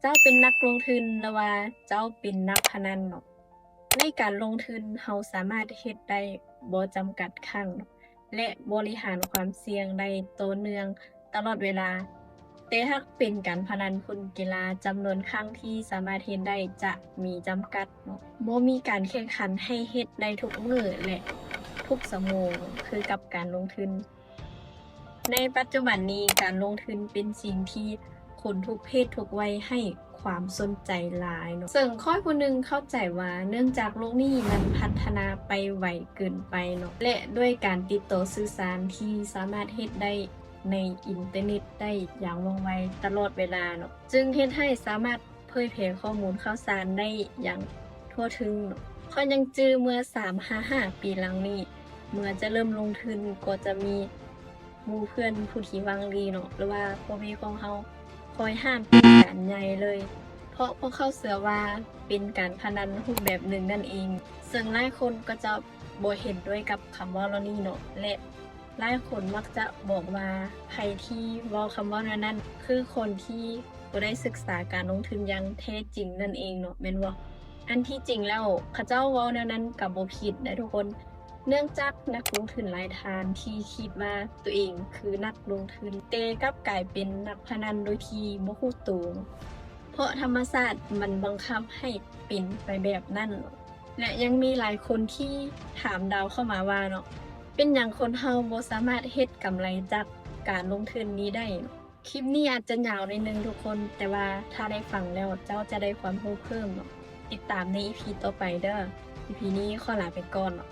ເຈົ້າເປັນນັກລົງທຶນ ຫຼືວ່າເຈົ້າເປັນນັກພະນັນເນາະ. ໃນການລົງທຶນ ເຮົາສາມາດເຮັດໄດ້ບໍ່ຈຳກັດຄັ້ງເນາະ ແລະ ບໍລິຫານຄວາມສ່ຽງໄດ້ຕໍ່ເນື່ອງຕະຫຼອດເວລາ. ແຕ່ຫາກເປັນການພະນັນ, ທຶນກິລາ ຈຳນວນຄັ້ງທີ່ສາມາດເຮັດໄດ້ຈະມີຈຳກັດເນາະ. ບໍ່ມີການແຂ່ງຂັນໃຫ້ເຮັດໄດ້ທຸກມື້ ແລະ ທຸກຊົ່ວໂມງ ຄືກັບການລົງທຶນ. ໃນປັດຈຸບັນນີ້ ການລົງທຶນເປັນສິ່ງທີ່ຄົນທຸກເພດທຸກໄວໃຫ້ຄວາມສົນໃຈຫຼາຍເນາະ. ເຊິ່ງຂ້ອຍຜູ້ໜຶ່ງເຂົ້າໃຈວ່າ ເນື່ອງຈາກໂລກນີ້ມັນພັດທະນາໄປໄວເກີນໄປເນາະ ແລະ ດ້ວຍການຕິດຕໍ່ສື່ສານທີ່ສາມາດເຮັດໄດ້ໃນອິນເຕີເນັດໄດ້ຢ່າງວ່ອງໄວຕະຫຼອດເວລາເນາະ ຈຶ່ງເຮັດໃຫ້ສາມາດ ເຜີຍແຜ່ຂໍ້ມູນຂ່າວສານໄດ້ຢ່າງທົ່ວເຖິງເນາະ. ຂ້ອຍຍັງຈື່ເມື່ອສາມຫາຫ້າປີຫຼັງນີ້ ເມື່ອຈະເລີ່ມລົງທຶນກໍຈະມີໝູ່ເພື່ອນຜູ້ທີ່ຫວັງດີເນາະ ຫຼືວ່າພໍ່ແມ່ຂອງເຮົາຄອຍຫ້າມເປັນການໃຫຍ່ເລີຍ ເພາະພວກເຂົາເຊື່ອວ່າເປັນການພະນັນຮູບແບບໜຶ່ງນັ້ນເອງ. ເຊິ່ງຫຼາຍຄົນກໍຈະບໍ່ເຫັນດ້ວຍກັບຄຳເວົ້າເຫຼົ່ານີ້ເນາະ ແລະ ຫຼາຍຄົນມັກຈະບອກວ່າ ໃຜທີ່ເວົ້າຄຳເວົ້າແນວນັ້ນ ຄືຄົນທີ່ບໍ່ໄດ້ສຶກສາການລົງທຶນຢ່າງແທ້ຈິງນັ້ນເອງເນາະ ແມ່ນບໍ່? ອັນທີ່ຈິງແລ້ວ ເຂົາເຈົ້າເວົ້າແນວນັ້ນກໍບໍ່ຜິດໄດ໋ທຸກຄົນ. ເນື່ອງຈາກນັກລົງທຶນຫຼາຍທ່ານທີ່ຄິດວ່າຕົວເອງຄືນັກລົງທຶນ ແຕ່ກັບກາຍເປັນນັກພະນັນໂດຍທີ່ບໍ່ຮູ້ໂຕ ເພາະທຳມະຊາດມັນບັງຄັບໃຫ້ເປັນໄປແບບນັ້ນ. ແລະ ຍັງມີຫຼາຍຄົນທີ່ຖາມດາວເຂົ້າມາວ່າເນາະ ເປັນຫຍັງຄົນເຮົາບໍ່ສາມາດເຮັດກຳໄລຈາກການລົງທຶນນີ້ໄດ້ເນາະ? ຄລິບນີ້ອາດຈະຍາວໜ້ອຍໜຶ່ງທຸກຄົນ ແຕ່ວ່າຖ້າໄດ້ຟັງແລ້ວເຈົ້າຈະໄດ້ຄວາມຮູ້ເພີ່ມເນາະ. ຕິດຕາມໃນອີພີຕໍ່ໄປເດີ້. ອີພີນີ້ຂໍລາໄປກ່ອນເນາະ.